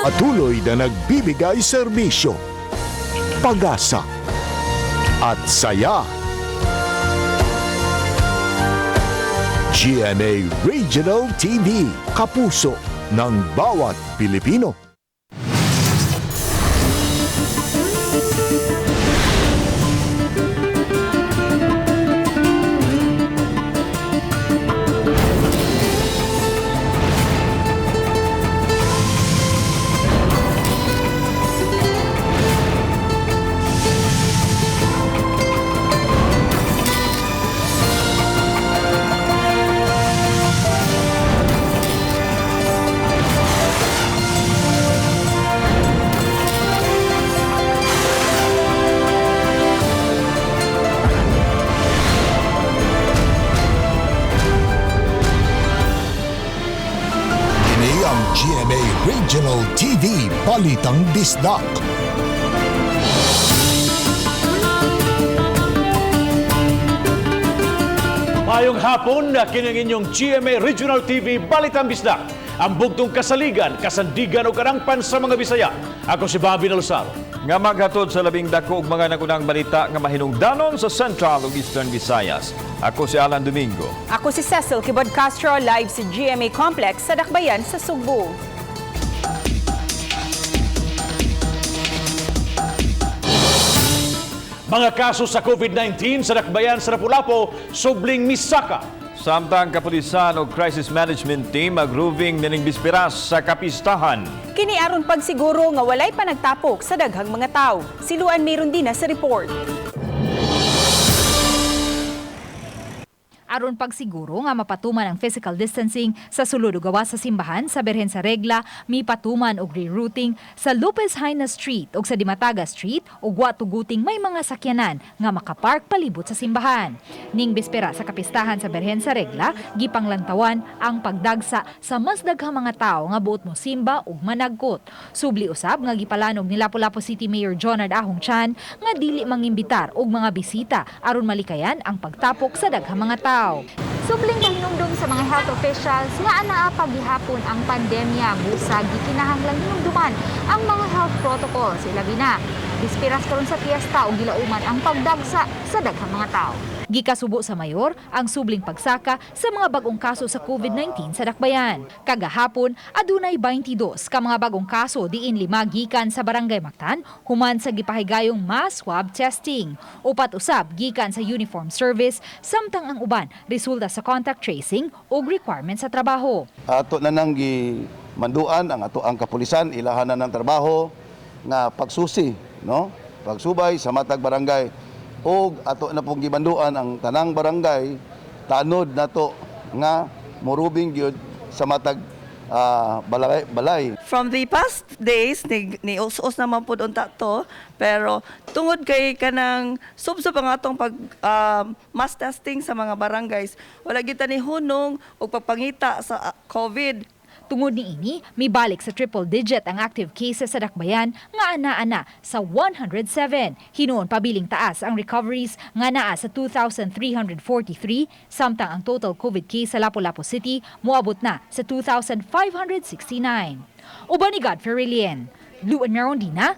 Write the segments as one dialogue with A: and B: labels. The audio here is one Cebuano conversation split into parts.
A: Patuloy na nagbibigay serbisyo, pag-asa at saya. GMA Regional TV, kapuso ng bawat Pilipino. Kini ang GMA Regional TV Balitang Bisdak.
B: Mayong hapon na kining inyong GMA Regional TV Balitang Bisdak. Ang bugtong kasaligan, kasandigan o karangpan sa mga Bisaya. Ako si Bobby Nalsaro.
C: Nga maghatod sa labing dako og mga nagunang balita nga mahinungdanon sa Central ug Eastern Visayas. Ako si Alan Domingo.
D: Ako si Cecil Kibod Castro, live sa GMA Complex sa Dakbayan sa Sugbo.
B: Mga kaso sa COVID-19 sa Dakbayan sa Lapu-Lapu, subling misaka.
C: Samtang kapulisan ug crisis management team magruving nining bisperas sa kapistahan.
D: Kini aron pagsiguro nga walay panagtapok sa daghang mga tao. Siluan meron din na sa report.
E: Aron pagsiguro nga mapatuman ang physical distancing sa sulod ug gawas sa simbahan sa Birhen sa Regla, mipatuman og rerouting sa Lopez Haina Street ug sa Dimataga Street ug wa tuguting may mga sakyanan nga makapark palibot sa simbahan. Ning bispera sa kapistahan sa Birhen sa Regla, gipanglantawan ang pagdagsa sa mas daghang mga tawo nga buot mo simba ug managkot. Subli usab nga gipalanog ni Lapu-Lapu City Mayor Jonard Ahong Chan nga dili mangimbitar og mga bisita aron malikayan ang pagtapok sa daghang mga tawo.
F: Subling pahinumdum sa mga health officials nga anaa paghihapon ang pandemya busag gikinahanglang hinumduman ang mga health protocols, ilabi na bispiras karon sa piyesta ug gilauman ang pagdagsa sa daghang mga tawo.
E: Gikasubo sa mayor ang subling pagsaka sa mga bagong kaso sa COVID-19 sa Dakbayan. Kagahapon, adunay 22 ka mga bagong kaso diin 5 gikan sa Barangay Mactan human sa gipahigayong mass swab testing. 4 usab gikan sa uniform service, samtang ang uban resulta sa contact tracing ug requirement sa trabaho.
G: Ato na nang gimanduan ang ato ang kapulisan, ilahan na ng trabaho nga pagsusi, no? Pagsubay sa matag barangay ug ato na pong gimanduan ang tanang barangay, tanod nato nga morubing gyud sa matag balay, balay.
H: From the past days ni us naman pud unta to, pero tungod kay kanang subsob ang atong pag mass testing sa mga barangays, wala kita ni hunong og pagpangita sa COVID.
E: Tungod niini, mibalik sa triple digit ang active cases sa Dakbayan nga ana-ana sa 107. Hinuon pabiling taas ang recoveries nga naa sa 2,343, samtang ang total COVID case sa Lapu-Lapu City moabot na sa 2,569. Uban ni Godfrey Relien, Luan Merondina,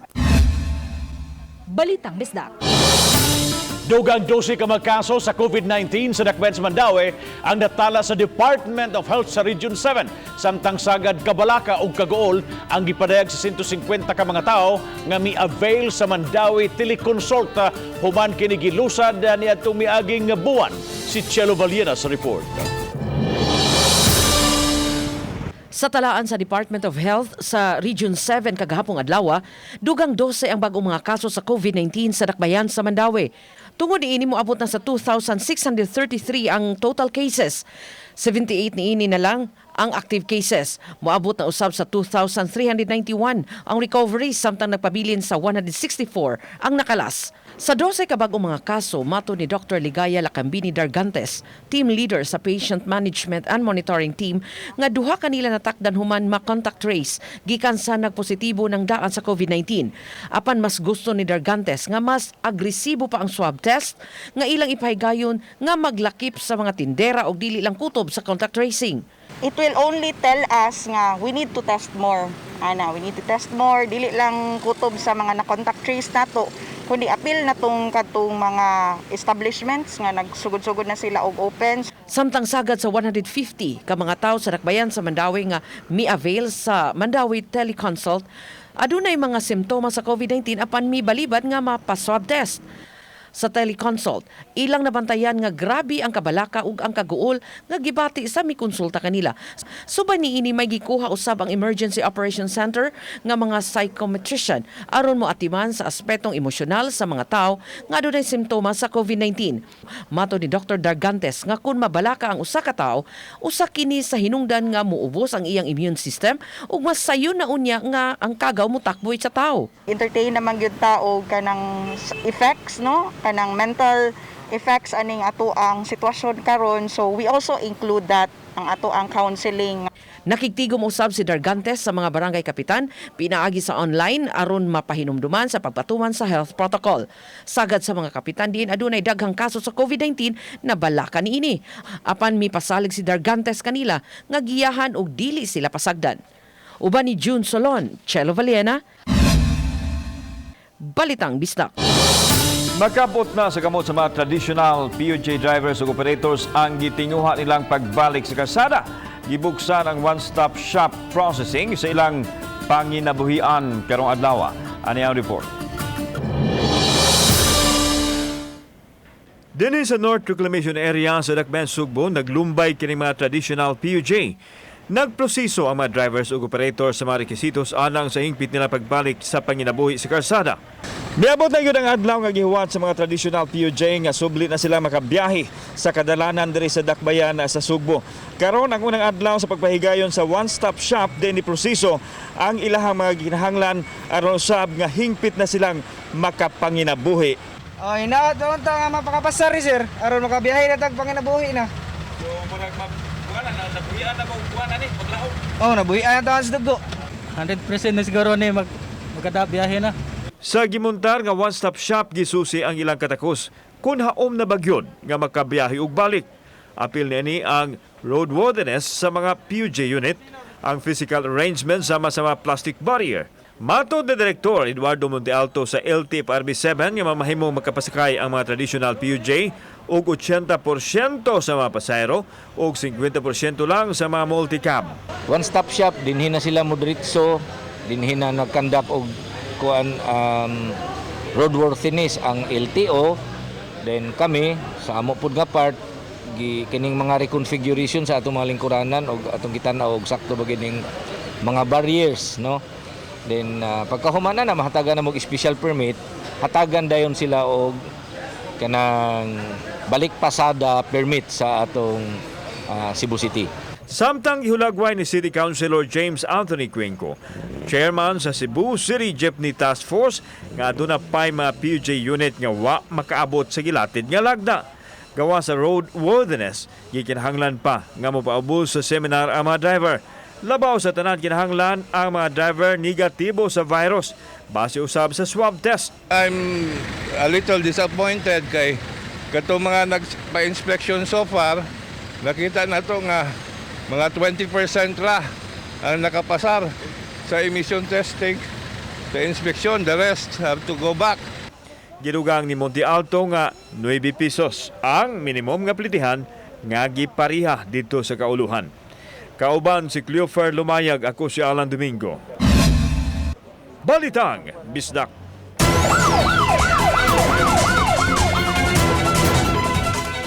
E: Balitang Bisdak.
B: Dugang 12 ka mga kaso sa COVID-19 sa Dakbayan sa Mandaue ang natala sa Department of Health sa Region 7. Samtang sagad kabalaka ug kaguol ang gipadayag sa 150 ka mga tawo nga mi-avail sa Mandaue Teleconsulta human kini gilusad niadtong miaging buwan. Si Chelo Valiena sa report.
I: Sa talaan sa Department of Health sa Region 7 kagahapong adlaw, dugang 12 ang bagong mga kaso sa COVID-19 sa Dakbayan sa Mandaue. Tungod niini, moabot na sa 2,633 ang total cases. 78 niini na lang ang active cases. Moabot na usab sa 2,391 ang recovery, samtang nagpabilin sa 164 ang nakalas. Sa 12 ka bagong mga kaso, mato ni Dr. Ligaya Lacambini Dargantes, team leader sa Patient Management and Monitoring Team, nga duha kanila natakdan human ma-contact trace gikan sa nagpositibo ng daan sa COVID-19. Apan mas gusto ni Dargantes nga mas agresibo pa ang swab test nga ilang ipahigayon nga maglakip sa mga tindera og dili lang kutob sa contact tracing.
J: It will only tell us nga we need to test more. Ana, we need to test more, dili lang kutob sa mga na-contact trace nato, kundi apil na tong kadtong mga establishments nga nagsugod-sugod na sila og open.
I: Samtang sagad sa 150 ka mga tawo sa dakbayan sa Mandaue nga mi-avail sa Mandaue Teleconsult, adunay mga simptomas sa COVID-19 apan mibalibad nga mapa-swab test. Sa teleconsult, ilang nabantayan nga grabe ang kabalaka ug ang kaguol nga gibati sa mikonsulta kanila. Subay niini, may gikuha usab ang Emergency Operations Center nga mga psychometrician aron mo atiman sa aspetong emosyonal sa mga tao nga adunay simptomas sa COVID-19. Matod ni Dr. Dargantes nga kung mabalaka ang usa ka tawo, usa kini sa hinungdan nga muubos ang iyang immune system ug mas sayon na unya nga ang kagaw motakboy sa tao.
J: Entertain naman gyud ta og kanang effects, no, kanang mental effects aning ato ang sitwasyon karon, so we also include that ang ato ang counseling.
I: Nakigtigom usab si Dargantes sa mga barangay kapitan pinaagi sa online aron mapahinumduman sa pagpatuman sa health protocol. Sagad sa mga kapitan diin adunay daghang kaso sa COVID-19 na balaka niini. Apan mipasalig si Dargantes kanila nga giyahan og dili sila pasagdan. Uban ni June Solon, Chelo Valiena, Balitang Bisdak.
C: Makabot na sa kamot sa mga traditional PUJ drivers ug operators ang gitinguha nilang pagbalik sa kalsada. Gibuksan ang one-stop shop processing sa ilang panginabuhian karong adlaw. Ani ang report. Dinhi sa North Reclamation Area sa Dakbayan Sugbo, naglumbay kini mga traditional PUJ. Nagproseso ang mga drivers ug operators sa mga rekisitos alang sa hingpit nila pagbalik sa panginabuhi sa kalsada. Miabot na gyud ang adlaw nga gihuwat sa mga traditional PUJ nga subli na sila makabiyahe sa kadalanan diri sa Dakbayan sa Sugbo. Karon ang unang adlaw sa pagpahigayon sa one-stop shop din ni proseso ang ilahang mga gikinahanglan aron usab nga hingpit na silang makapanginabuhi.
K: Oh, hinaot doon ta nga mapakapasar, sir. Aron makabiyahe na tag panginabuhi na.
C: So murag na nabuhian na mo kuan ani paglaom.
K: Oh, nabuhian na ta sa dugo.
L: 100% na siguro ni magkadabiyahe na.
C: Sa gimuntar nga one-stop shop, gisusi ang ilang katakos kung haom na bagyon nga makabiyahe og balik. Apil niini ang roadworthiness sa mga PUJ unit, ang physical arrangement sama sa mga plastic barrier. Matod ni Direktor Eduardo Montealto sa LTFRB 7 nga mamahimong makapasakay ang mga traditional PUJ og 80% sa mga pasahero ug 50% lang sa mga multicab.
M: One-stop shop, dinhi na sila mo diretso, dinhi na nagkandak og kuan roadworthiness ang LTO, then kami sa amo pud nga part gi kining mga reconfiguration sa atong mga lingkuranan og atong gitan-aw og sakto ba kining mga barriers, no? Then pagkahuman na mahatagan na mo og special permit, hatagan dayon sila og kanang balik pasada permit sa atong Cebu City.
C: Samtang gihulagway ni City Councilor James Anthony Cuenco, chairman sa Cebu City Jeepney Task Force, nga aduna pay mga PUJ unit nga wa makaabot sa gilatid nga lagda. Gawa sa roadworthiness, gikinahanglan pa nga mopaubos sa seminar ang mga driver. Labaw sa tanan, kinahanglan ang mga driver negatibo sa virus base usab sa swab test.
N: I'm a little disappointed kay katong mga nagpa-inspection so far, nakita na to nga mga 20% ra ang nakapasar sa emission testing, sa inspection, the rest have to go back.
C: Gidugang ni Monte Alto nga 9 pesos ang minimum nga plitihan nga gipariha dito sa kauluhan. Kauban si Cleofer Lumayag, ako si Alan Domingo. Balitang Bisdak.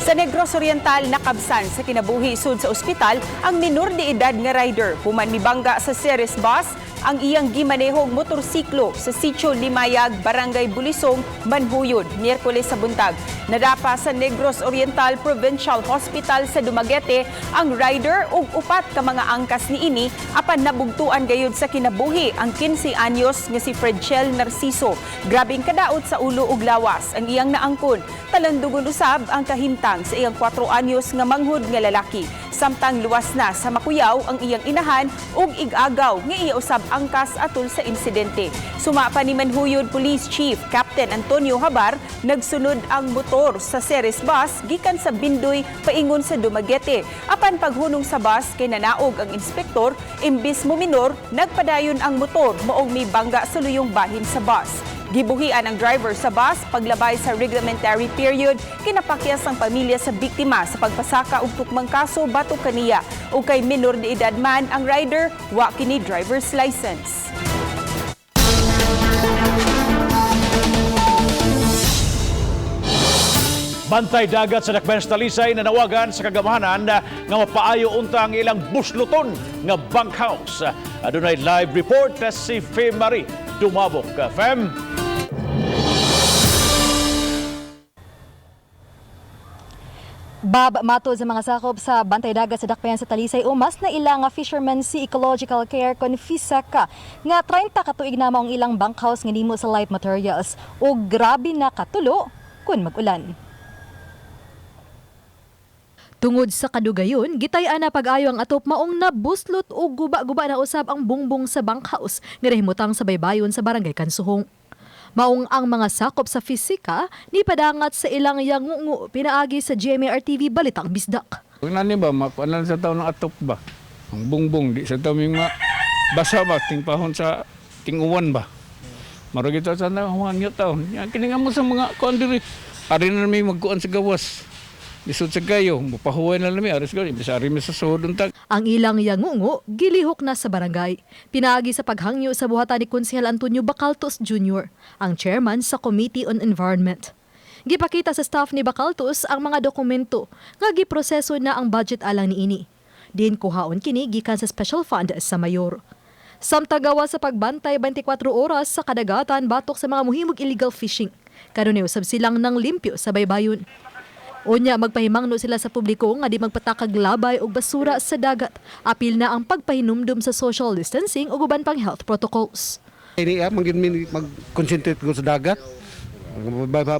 D: Sa Negros Oriental, nakabsan sa kinabuhi sud sa ospital ang minor de edad nga rider human mibangga sa Ceres bus ang iyang gimanehong motorsiklo sa Sitio Limayag, Barangay Bulisong, Manhuyod, Miyerkules sa buntag. Nadapa sa Negros Oriental Provincial Hospital sa Dumaguete ang rider ug upat ka mga angkas niini, apan nabugtuan gayud sa kinabuhi ang 15 anyos nga si Fredchel Narciso. Grabing kadaot sa ulo ug lawas ang iyang naangkon. Talandugon usab ang kahimtang sa iyang 4 anyos nga manghud nga lalaki. Samtang luwas na sa makuyaw ang iyang inahan ug igagaw nga iya usab. angkas atol sa insidente. Suma pa ni Manhuyod Police Chief Captain Antonio Habar, nagsunod ang motor sa Ceres bus gikan sa Bindoy paingon sa Dumaguete. Apan paghunong sa bus kay nanaog ang inspektor, imbis mo minor, nagpadayon ang motor maong mibangga sa luyong bahin sa bus. Gibuhian ang driver sa bus paglabay sa reglementary period, kinapakyas ang pamilya sa biktima sa pagpasaka og tukmang kaso batok kaniya. Ug kay minor de edad man ang rider, wa kini driver's license.
B: Bantay dagat sa Dakbayan sa Talisay nanawagan sa kagamahanan nga mapaayo unta ang ilang busluton nga bunkhouse. Adunay live report na si Fem Marie Dumabok. Fem?
E: Bob, matod sa mga sakop sa Bantay Dagat sa Dakbayan sa Talisay, umas na ila nga fisherman si Ecological Care kon FISACA nga 30 ka tuig na maong ilang bunkhouse nga nimo sa light materials ug grabe na katulo kun mag-ulan. Tungod sa kadugayon, gitay-an na pag-ayo ang atop maong nabuslot o guba-guba na usab ang bungbong sa bunkhouse nga nahimutang sa baybayon sa barangay Kansuhong. Maong ang mga sakop sa fisika ni padangat sa ilang yangungu pinaagi sa GMA-RTV Balitang Bisdak.
N: Kung nani ba, makuan lang sa tao ng atop ba? Ang bungbong, di sa tao may basa ba, tingpahon sa tinguwan ba? Marag ito sa na, huwangyo tao. Kininga mo sa mga kuan diri. Ari na may magkuan sa gawas. Lisod sa kayo, mapahuway na lang mi, aris ko, imbis ari mi sa suhod unta.
E: Ang ilang yangungo gilihok na sa barangay. Pinaagi sa paghangyo sa buhatan ni Konsehal Antonio Bacaltos Jr., ang chairman sa Committee on Environment. Gipakita sa staff ni Bacaltos ang mga dokumento nga giproseso na ang budget alang niini. Din kuhaon kini gikan sa special fund sa mayor. Samtang gawa sa pagbantay 24 oras sa kadagatan batok sa mga muhimog illegal fishing. Karon usab silang nang limpyo sa baybayon. Unya magpahimangno sila sa publiko nga di magpatakag labay og basura sa dagat. Apil na ang pagpahinumdum sa social distancing ug uban pang health protocols.
O: Ini mag-concentrate ko sa dagat.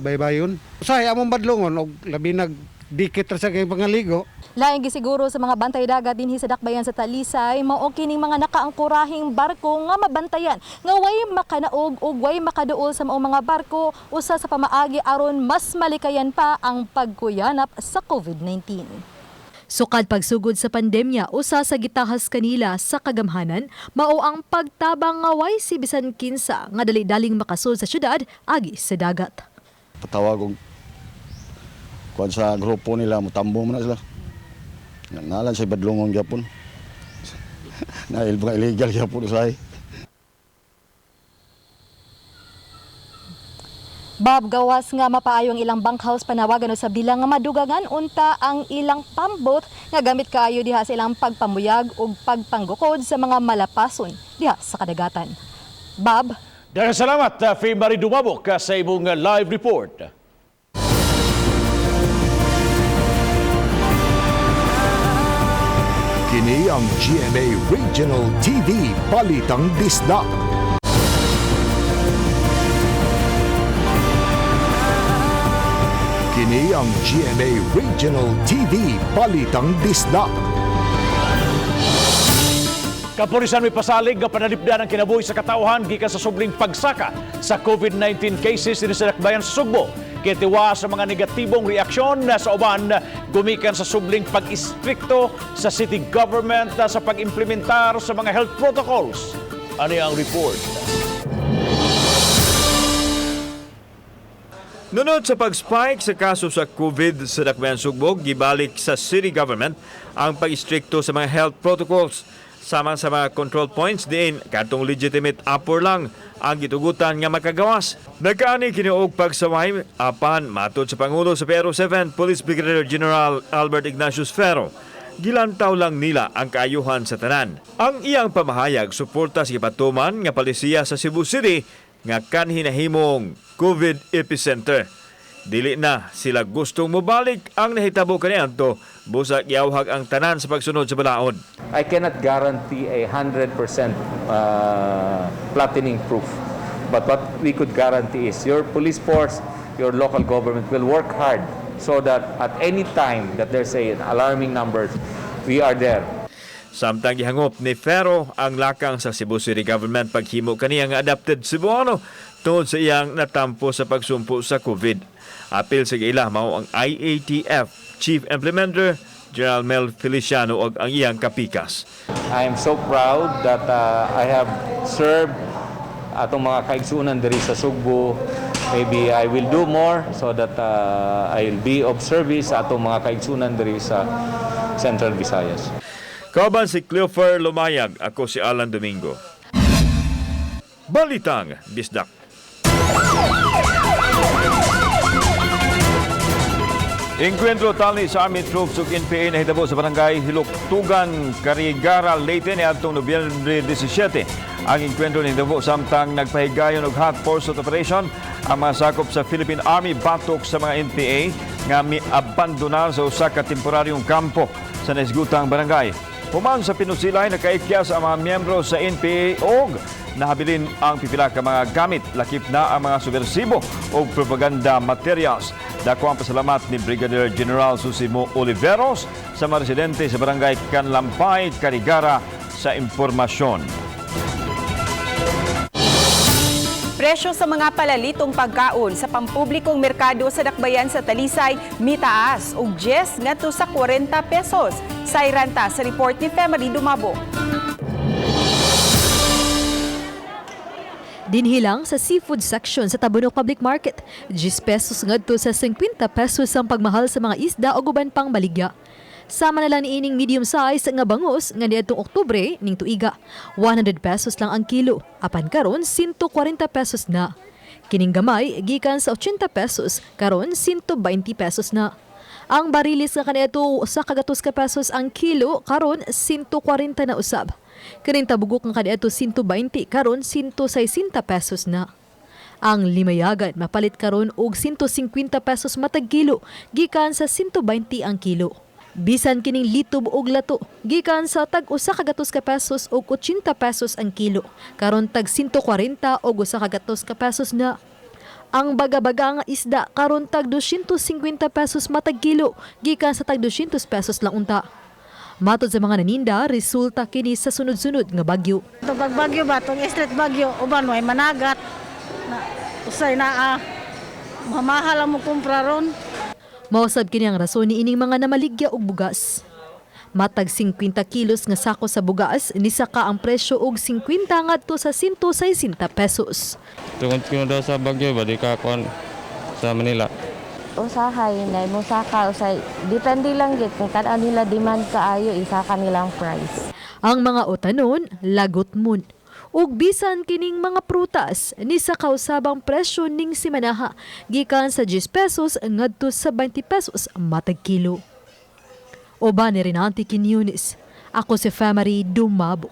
O: Baybayon. Usahay among badlongon og labi nag dikit ra sa kay pangaligo.
E: Laing gisiguro sa mga bantay dagat dinhi sa dakbayan sa Talisay, mao kining mga nakaangkorahing barko nga mabantayan nga way makanaog ug way makaduol sa maong mga barko usa sa pamaagi aron mas malikayan pa ang pagkuyanap sa COVID-19. Sukad pagsugod sa pandemya, usa sa gitahas kanila sa kagamhanan, mao ang pagtabang nga way si bisan kinsa nga dali-daling makasud sa syudad agi sa dagat.
G: Patawag og kuan sa grupo nila, mutambo man na sila. Ngalan sa badlongon gyapon. Na illegal gyapon usahay.
E: Bob, gawas nga mapaayo ang ilang bunkhouse, panawagan usab nila nga madugangan unta ang ilang pambot nga gamit kaayo diha sa ilang pagpamuyag ug pagpanggukod sa mga malapason diha sa kadagatan. Bob?
B: Daghang salamat, Faye Marie Dumabok, sa imong live report.
A: Kini ang GMA Regional TV Balitang Bisdak. Kini ang GMA Regional TV Balitang Bisdak.
B: Kapulisan may pasalig nga panalipdan ang kinabuhi sa katawhan gikan sa subling pagsaka sa COVID-19 cases dinhi sa Dakbayan sa Sugbo. Kitiwa sa mga negatibong reaksyon sa uban gumikan sa subling pag-istrikto sa city government sa pag-implementar sa mga health protocols. Ano ang report?
C: Nunod sa pag-spike sa kaso sa COVID sa Dakbayan Sugbo, gibalik sa city government ang pag-istrikto sa mga health protocols. Sama sa mga control points diin kadtong legitimate apor lang ang gitugutan nga makagawas. Nagkaani kini og pagsaway apan matod sa Pangulo sa PRO 7 Police Brigadier General Albert Ignatius Ferro. Gilantaw lang nila ang kaayuhan sa tanan. Ang iyang pamahayag suporta sa gipatuman nga palisiya sa Cebu City nga kanhi nahimong COVID epicenter. Dili na sila gustong mobalik ang nahitabo kaniadto busa giyawhag ang tanan sa pagsunod sa balaod.
M: I cannot guarantee a 100% flattening proof. But what we could guarantee is your police force, your local government will work hard so that at any time that there's an alarming numbers, we are there.
C: Samtang gihangop ni Ferro ang lakang sa Cebu City Government paghimo kaniya nga adapted Cebuano tungod sa iyang natampo sa pagsumpo sa COVID. Apil sa giila mao ang IATF Chief Implementer General Mel Feliciano ug ang iyang kapikas.
M: I am so proud that I have served atong mga kaigsunan diri sa Sugbo. Maybe I will do more so that I will be of service sa atong mga kaigsunan diri sa Central Visayas.
C: Kauban si Cleofer Lumayag, ako si Alan Domingo. Balitang Bisdak. Engkwentro tali sa Army Troops ug NPA nahitabo sa barangay Hiluktugan, Carigara, Leyte niadtong Nobyembre 17. Ang engkwentro nahitabo samtang nagpahigayon og hot pursuit operation ang mga sakop sa Philippine Army batok sa mga NPA nga miabandonar sa usa ka temporaryong kampo sa nahisgutang barangay. Human sa pinusilay, nakaikyas ang mga miyembro sa NPA og nahabilin ang pipila ka mga gamit, lakip na ang mga subversibo o propaganda materials. Dako ang pasalamat ni Brigadier General Susimo Oliveros sa mga residente sa barangay Canlampay, Carigara sa impormasyon.
D: Presyo sa mga palalitong pagkaon sa pampublikong merkado sa Dakbayan sa Talisay mitaas og 10 ngadto sa 40 pesos. Sayran ta sa report ni Femary Dumabo.
E: Dinhi lang sa seafood section sa Tabunok Public Market, 10 pesos ngadto sa 50 pesos ang pagmahal sa mga isda o uban pang baligya. Sama na lang niining medium size nga bangos nga niadtong Oktubre ning tuiga. 100 pesos lang ang kilo, apan karon 140 pesos na. Kining gamay gikan sa 80 pesos, karon 120 pesos na. Ang barilis nga kaniadto sa kagatos ka pesos ang kilo, karon 140 na usab. Kining tabugok nga kaniadto 120, karon 160 pesos na. Ang limayagan mapalit karon og 150 pesos matag kilo gikan sa 120 ang kilo. Bisan kining litob og lato gikan sa tag usa ka gatos ka pesos og 80 pesos ang kilo, karon tag 140 og usa ka gatos ka pesos na. Ang baga-baga nga isda karon tag 250 pesos matag kilo gikan sa tag 200 pesos lang unta. Matod sa mga naninda, resulta kini sa sunod-sunod nga bagyo.
P: Ito pag bagyo ba, itong street bagyo, uban may managat. Na, usay na mamahal ang mo kumpra ron.
E: Mausab kini ang rason ni ining mga namaligya og bugas. Matag 50 kilos nga sako sa bugas, nisaka ang presyo og 50 ngadto sa 160 pesos.
Q: Tungod ko daw sa bagyo ba, di ka kuan sa Manila.
R: Usahay na musaka usay, depende lang gid kung tan nila demand kaayo isa kanilang price.
E: Ang mga utanon, lagot mun. Ug bisan kining mga prutas ni sa kausabang presyo ning simanaha gikan sa 10 pesos ngadto sa 20 pesos matag kilo. Uban ni Renante Quiñones. Ako si Femary Dumabo.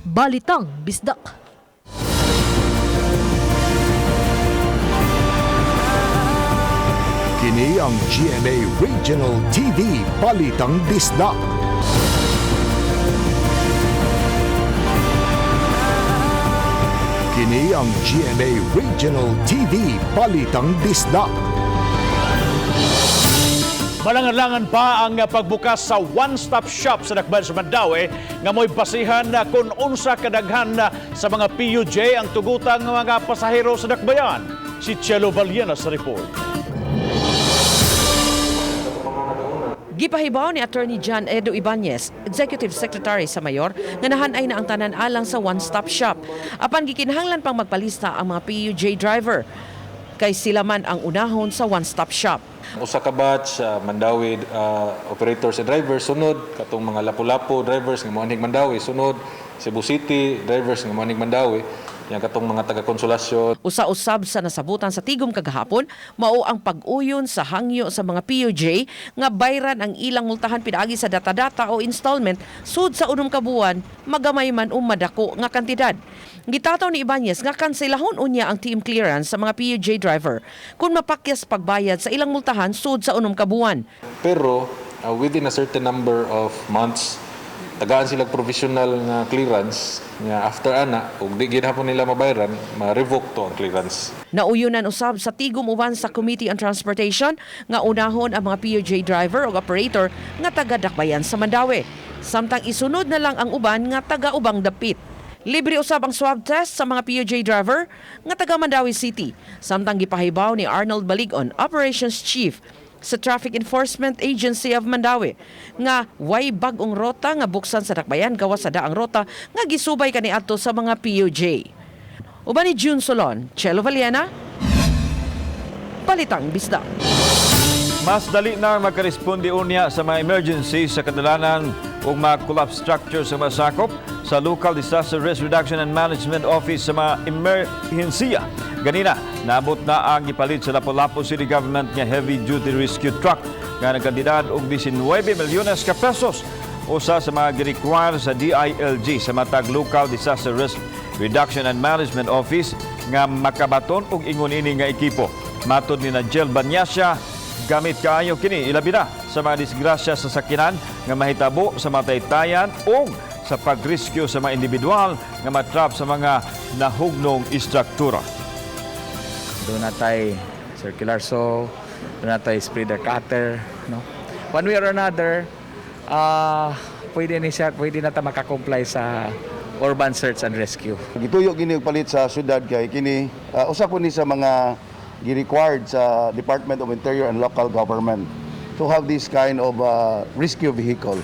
E: Balitang Bisdak.
A: Kini ang GMA Regional TV Balitang Bisdak. Kini ang GMA Regional TV Balitang Bisdak.
B: Malangan-langan pa ang pagbukas sa one-stop shop sa Dakbayan sa Mandaue nga mo'y basihan na kung unsa kadaghan na sa mga PUJ ang tugutang mga pasahero sa Dakbayan. Si Chelo Valiena sa report.
I: Gipahibaw ni Attorney John Edo Ibanez, Executive Secretary sa Mayor, nga nahanay na ang tanan alang sa one-stop shop. Apan gikinahanglan pang magpalista ang mga PUJ driver kay sila man ang unahon sa one-stop shop.
S: Usa ka batch Mandaue operators and drivers, sunod katong mga Lapu-Lapu drivers nga moanhig Mandaue, sunod Cebu City drivers nga moanhig Mandaue, yang katong mga taga Konsolasyon.
I: Usa-usab sa nasabutan sa tigom kagahapon mao ang pag-uyon sa hangyo sa mga PUJ nga bayran ang ilang multahan pinaagi sa data-data o installment sud sa unom ka buwan, magamay man o madako nga kantidad. Gitataw ni Ibanez nga kanselahon unya ang team clearance sa mga PUJ driver kung mapakyas pagbayad sa ilang multahan sud sa unom ka buwan.
S: Pero within a certain number of months, Tagaan sila provisional nga clearance nga after ana ug di gihapon nila mabayaran, ma-revoke to ang clearance.
I: Nauyunan usab sa tigom uban sa Committee on Transportation nga unahon ang mga PUJ driver o operator nga taga Dakbayan sa Mandaue. Samtang isunod na lang ang uban nga taga ubang dapit. Libre usab ang swab test sa mga PUJ driver nga taga Mandaue City. Samtang gipahibaw ni Arnold Baligon, Operations Chief sa Traffic Enforcement Agency of Mandaue, nga way bag-ong rota nga buksan sa dakbayan gawas sa daang rota nga gisubay kaniadto sa mga PUJ. Uban ni June Solon, Chelo Valiena, Balitang Bisdak.
C: Mas dali na makaresponde unya sa mga emergency sa kadalanan ug mga collapse structure sa masakop sa Local Disaster Risk Reduction and Management Office sa mga emerhensiya. Ganina, naabot na ang gipalit sa Lapu-Lapu City Government nga heavy duty rescue truck nga nagkantidad og 19 milyones ka pesos, usa sa mga gi-require sa DILG sa matag Local Disaster Risk Reduction and Management Office nga makabaton og ingon ini nga ekipo. Matod ni Nigel Banyasya, gamit kaayo kini ilabi na sa mga disgrasya sa sakinan nga mahitabo sa mataytayan o sa pag-rescue sa mga individual nga matrap sa mga nahugnong istruktura.
T: Duna tay circular saw, duna tay spreader cutter, no? One way or another, pwede ni siya, pwede na ta makakomply sa urban search and rescue.
G: Gituyo gini og palit sa syudad kay kini usa po ni sa mga gi-required sa Department of Interior and Local Government to have this kind of rescue vehicle.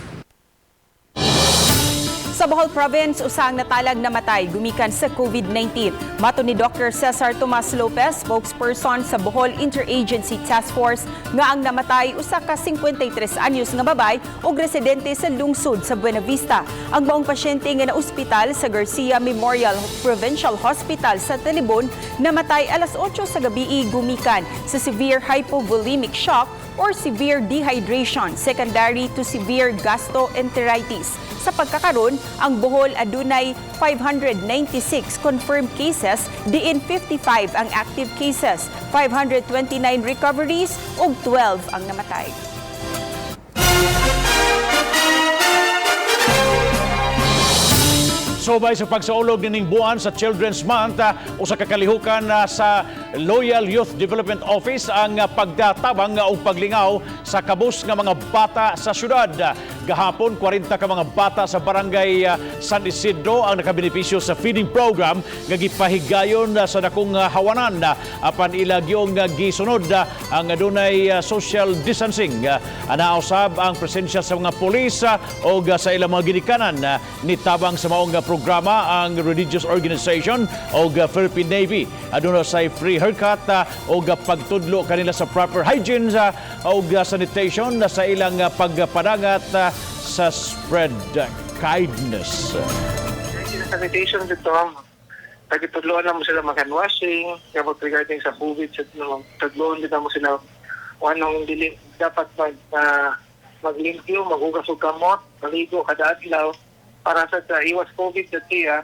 D: Sa Bohol Province, usa ang natalag namatay gumikan sa COVID-19. Matod ni Dr. Cesar Tomas Lopez, spokesperson sa Bohol Interagency Task Force, nga ang namatay usa ka 53 anyos nga babay ug residente sa lungsod sa Buena Vista. Ang maong pasyente nga naospital sa Garcia Memorial Provincial Hospital sa Talibon namatay alas 8 sa gabi gumikan sa severe hypovolemic shock or severe dehydration secondary to severe gastroenteritis. Sa pagkakaron, ang Bohol adunay 596 confirmed cases, diin 55 ang active cases, 529 recoveries ug 12 ang namatay.
B: Subay sa pagsaulog nining buwan sa Children's Month, usa ka kalihukan sa Loyal Youth Development Office ang pagtatabang ug paglingaw sa kabus nga mga bata sa syudad. Gahapon, 40 ka mga bata sa barangay San Isidro ang nakabenepisyo sa feeding program nga gipahigayon sa dakong hawanan, apan ilagyong gisunod ang adunay social distancing. Ana usab ang presensya sa mga pulis og sa ilang mga ginikanan. Nitabang sa maong programa ang religious organization og Philippine Navy. Aduna say free haircut og pagtudlo kanila sa proper hygiene og sanitation sa ilang pagpadangat sa spread kindness.
U: Sanitation dito, tagitudloan na mo sila mag-hand washing, about regarding sa COVID, sa no, tudloan din mo sila kung anong dili dapat maglimpyo, maghugas og kamot, maligo kada adlaw para sa iwas COVID sa tiya.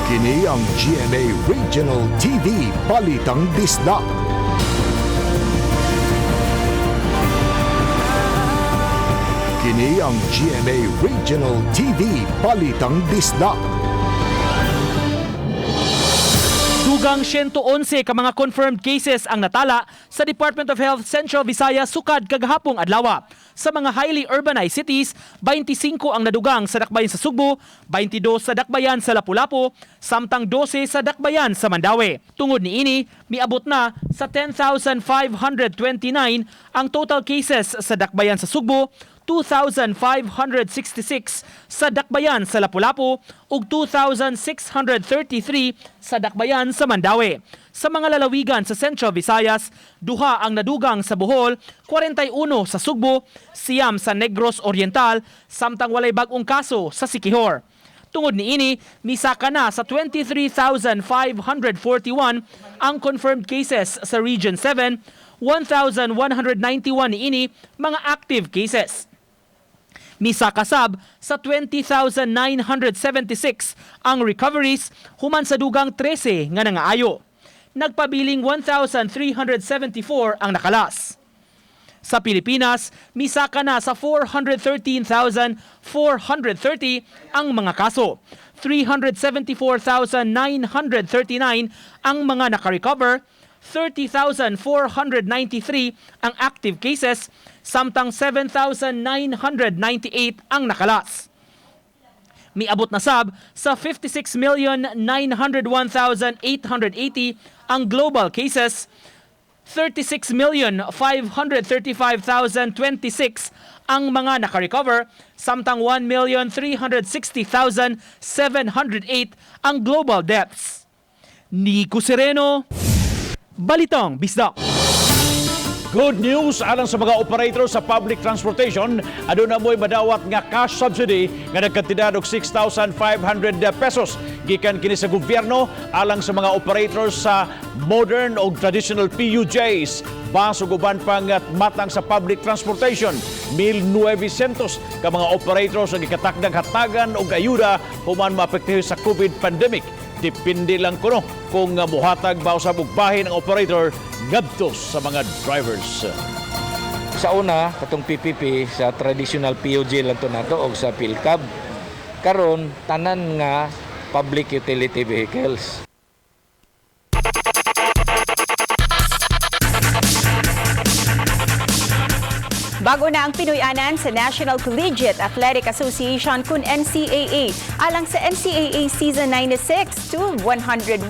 A: Kini ang GMA Regional TV Balitang Bisdak. Kini ang GMA Regional TV Balitang Bisdak.
V: Dugang 111 ka mga confirmed cases ang natala sa Department of Health Central Visayas sukad kagahapong adlaw. Sa mga highly urbanized cities, 25 ang nadugang sa dakbayan sa Sugbo, 22 sa dakbayan sa Lapu-Lapu, samtang 12 sa dakbayan sa Mandaue. Tungod niini, miabot na sa 10,529 ang total cases sa dakbayan sa Sugbo, 2,566 sa dakbayan sa Lapu-Lapu ug 2,633 sa dakbayan sa Mandaue. Sa mga lalawigan sa Central Visayas, 2 ang nadugang sa Bohol, 41 sa Sugbo, 9 sa Negros Oriental, samtang walay bag-ong kaso sa Siquijor. Tungod niini, misaka na sa 23,541 ang confirmed cases sa Region 7, 1,191 niini mga active cases. Misakasab sa 20,976 ang recoveries human sa dugang 13 nga nangaayo. nagpabiling 1,374 ang nakalas. Sa Pilipinas, misaka na sa 413,430 ang mga kaso. 374,939 ang mga nakarecover, 30,493 ang active cases, samtang 7,998 ang nakalas. Miabot na sab sa 56,901,880 ang global cases, 36,535,026 ang mga nakarecover, samtang 1,360,708 ang global deaths. Nico Sereno, Balitang Bisdak.
B: Good news alang sa mga operator sa public transportation, aduna mo'y madawat nga cash subsidy nga nagkantidad og 6,500 pesos gikan kini sa gobyerno alang sa mga operators sa modern o traditional PUJs, bus ug uban pang matang sa public transportation. 1,900 ka mga operators ang gikatakdang hatagan og ayuda human maapektuhan sa COVID pandemic. Depende lang kuno kung muhatag ba usab og bahin ang operator ngadto sa mga drivers.
M: Sa una, katong PPP sa traditional PUJ lang to nato og sa PhilCab. Karon tanan nga public utility vehicles.
D: Bago na ang Pinoy-anan sa National Collegiate Athletic Association kun NCAA alang sa NCAA Season 96 to 101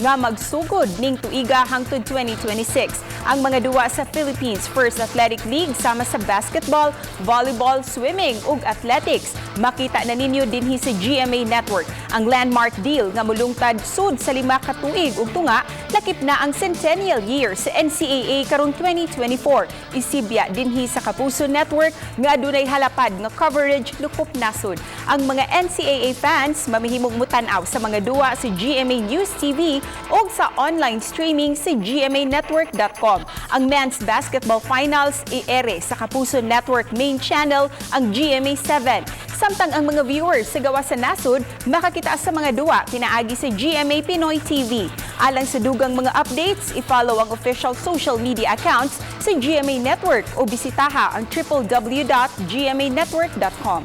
D: nga magsugod ning tuiga hangtod 2026. Ang mga duwa sa Philippines First Athletic League sama sa basketball, volleyball, swimming ug athletics. Makita na ninyo dinhi sa GMA Network. Ang landmark deal nga mulungtad sud sa 5 ka tuig ug tunga, lakip na ang centennial year sa NCAA karong 2024. Isibya dinhi sa Kapuso Network nga adunay halapad nga coverage lukop nasod. Ang mga NCAA fans mamihimong mutan-aw sa mga duwa sa GMA News TV o sa online streaming sa gmanetwork.com. Ang men's basketball finals i-ere sa Kapuso Network main channel, ang GMA 7. Samtang ang mga viewers sa gawas sa nasod makakita sa mga duwa pinaagi sa GMA Pinoy TV. Alang sa dugang mga updates, i-follow ang official social media accounts sa GMA Network o bisitaha ang www.gmanetwork.com.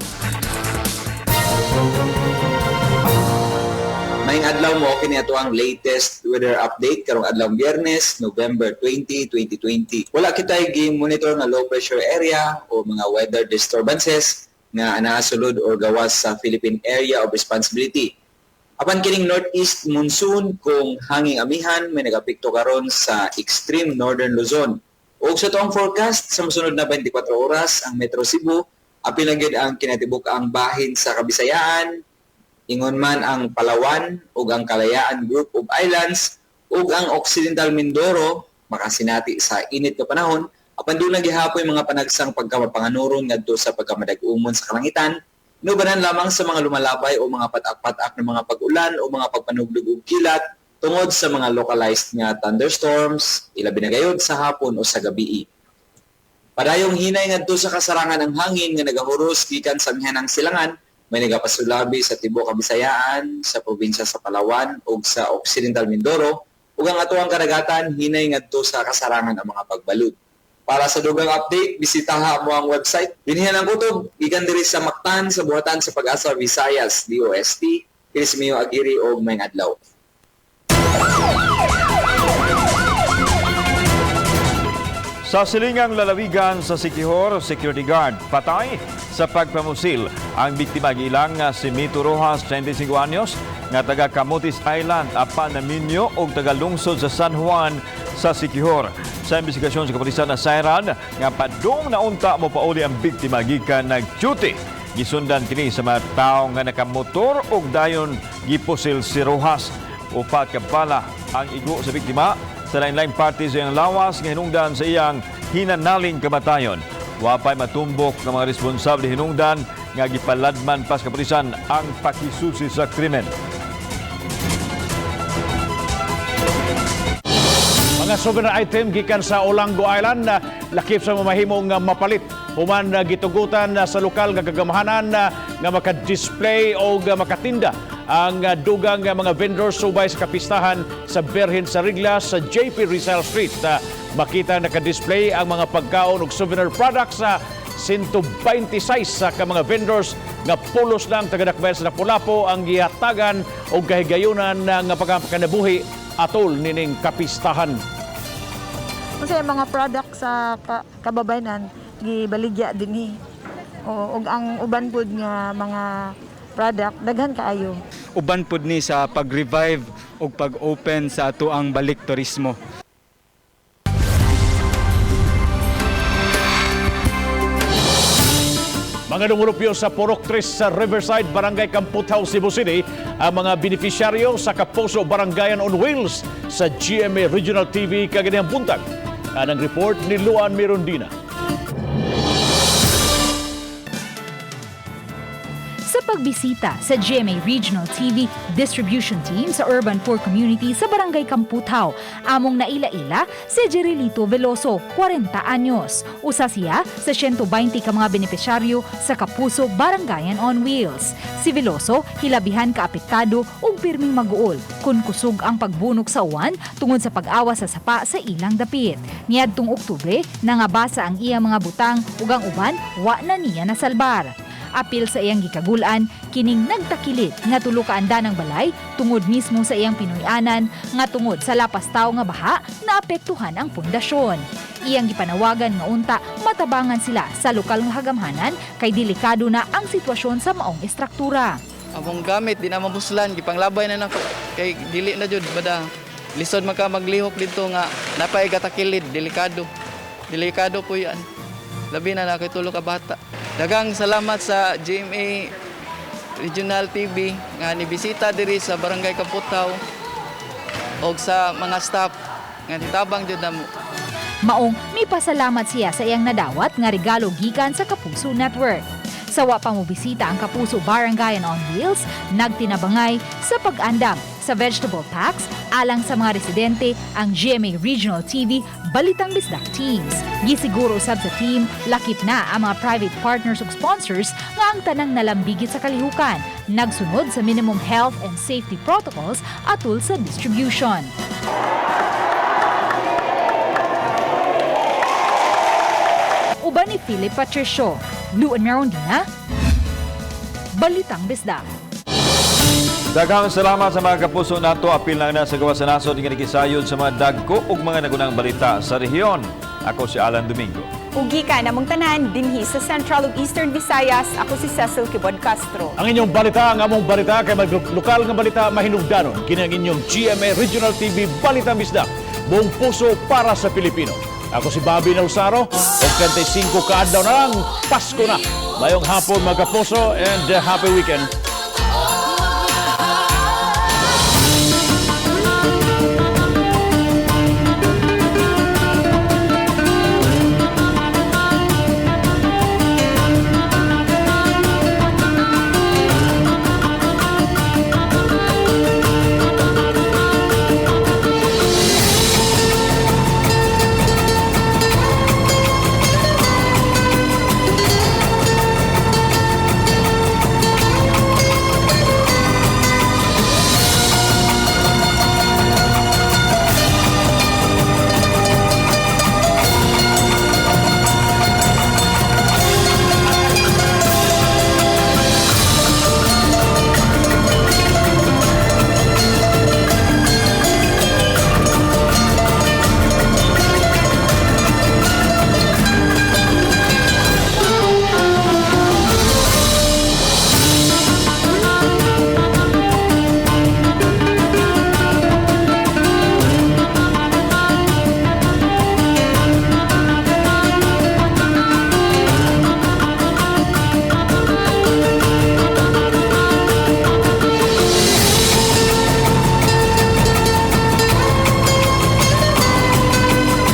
F: Maayong adlaw mo kini ato ang latest weather update karong adlaw Biyernes, November 20, 2020. Wala kitay gi-monitor nga low pressure area o mga weather disturbances nga anaa sulod or gawas sa Philippine Area of Responsibility. Apan kining northeast monsoon kung hanging amihan may nagapekto karon sa extreme northern Luzon. Ug sa tuang forecast sa mosunod na 24 oras, ang Metro Cebu apil na gyud ang kinatibuk-ang bahin sa Kabisayaan, ingon man ang Palawan ug ang Kalayaan Group of Islands ug ang Occidental Mindoro makasinati sa init nga panahon, apan duna gihapoy mga panagsang pagkamapanganuron ngadto sa pagkamadag-umon sa kalangitan, inubanan lamang sa mga lumalabay o mga patak-patak ng mga pag-ulan o mga pagpanugdog og kilat tungod sa mga localized nga thunderstorms, ilabi na gayod sa hapon o sa gabii. Padayong hinay ngadto sa kasarangan ang hangin nga nagahuros gikan sa amihanang silangan, may nagapasulabi sa tibuok Kabisayaan, sa probinsya sa Palawan ug sa Occidental Mindoro, ug ang atuang kadagatan hinay ngadto sa kasarangan ang mga pagbalud. Para sa dugang update, bisitaha mo ang website. Dinhian ang kutob, gikan diri sa Mactan sa buhatan sa Pag-asa Visayas, DOST, Chris Mio Aguirre og maayong adlaw.
C: Sa silingang lalawigan sa Siquijor, security guard patay sa pagpamusil. Ang biktima giilang nga si Mito Rojas, 35 anyos, nga taga Camotes Island, apan naminyo og taga lungsod sa San Juan sa Siquijor. Sa investigasyon sa kapulisan na sayran nga padung na unta mo pauli ang biktima gikan nag-duty. Gisundan kini sa mga tawo nga nakamotor og dayon gipusil si Rojas. 4 ka bala ang igo sa biktima sa lain-laing parte sa iyang lawas nga hinungdan sa iyang hinanaling kamatayon. Wapay matumbok ng mga responsable hinungdan nga gipaladman pas kapulisan ang pakisusi sa krimen.
B: Mga souvenir item gikan sa Olango Island na lakip sa mamahimong mapalit human gitugutan sa lokal nga gagamahanan nga maka-display o makatinda Ang dugang mga vendors subay sa kapistahan sa Berhen sa Rigla sa JP Rizal Street. Makita naka-display ang mga pagkaon ug souvenir products sa 126 sa ka mga vendors nga pulos lang taga-Dakbayan sa Lapu-Lapu ang gihatagan og kahigayunan nga pagkanabuhi atol nining kapistahan.
H: Kasi ang mga product sa kababayenan gibaligya dinhi. O ug ang uban pud nga mga product daghan kaayo.
J: Uban pud ni sa pag-revive ug pag-open sa atoang balik turismo.
B: Mga dumurupyo sa Purok 3 sa Riverside, Barangay Kamputhaw, Cebu City, ang mga benepisyaryo sa Kapuso Barangayan on Wheels sa GMA Regional TV kaganihang buntag. Anang report ni Luan Mirondina.
E: Sa pagbisita sa GMA Regional TV Distribution Team sa Urban Poor Community sa Barangay Kamputhaw, among naila-ila si Jerilito Veloso, 40 anyos. Usa siya sa 120 ka mga benepisyaryo sa Kapuso Barangayan on Wheels. Si Veloso hilabihan kaapektado ug pirming maguol kun kusog ang pagbunok sa uwan tungod sa pag-awas sa sapa sa ilang dapit. Niadtong Oktubre, nangabasa ang iyang mga butang ug ang uban wa na niya nasalbar. Apil sa iyang gikagul-an, kining nagtakilit nga tulo ka andanang balay tungod mismo sa iyang Pinoy-anan nga tungod sa lapastaw nga baha naapektuhan ang pundasyon. Iyang gipanawagan nga unta matabangan sila sa lokal nga hagamhanan kay delikado na ang sitwasyon sa maong estruktura.
W: Among gamit di na mabuslan, gipanglabay na nako kay dili na jud bada. Lisod man ka maglihok didto nga napay gatakilid, delikado. Delikado po yan. Labi na na kay tulo ka bata. Daghang salamat sa GMA Regional TV nga nibisita diri sa Barangay Kamputhaw og sa mga staff nga nitabang jud namo.
E: Maong may pasalamat siya sa iyang nadawat nga regalo gikan sa Kapuso Network. Sa wa pa mobisita ang Kapuso Barangayan on Wheels, nagtinabangay sa pag-andam sa vegetable packs alang sa mga residente ang GMA Regional TV Balitang Bisdak Teams. Gisiguro usab sa team, lakip na ang mga private partners ug sponsors nga ang tanang nalambigit sa kalihukan, nagsunod sa minimum health and safety protocols atul sa distribution. Uban ni Philip Patricio, Luan Merondina, Balitang Bisdak.
C: Daghang salamat sa mga kapuso nato. Apil lang na sa gawas sa nasod nga nakisayod sa mga dagko ug mga nagunang balita sa rehiyon. Ako si Alan Domingo.
D: Ugi ka namong tanan dinhi sa Central ug Eastern Visayas. Ako si Cecil Kibod Castro.
B: Ang inyong balita, ang among balita kay maglokal nga balita mahinugdanon. Kini ang inyong GMA Regional TV Balitang Bisdak. Buong puso para sa Pilipino. Ako si Bobby Nausaro. Og 35 kaadlaw na lang, Pasko na. Mayong hapon mga kapuso and happy weekend.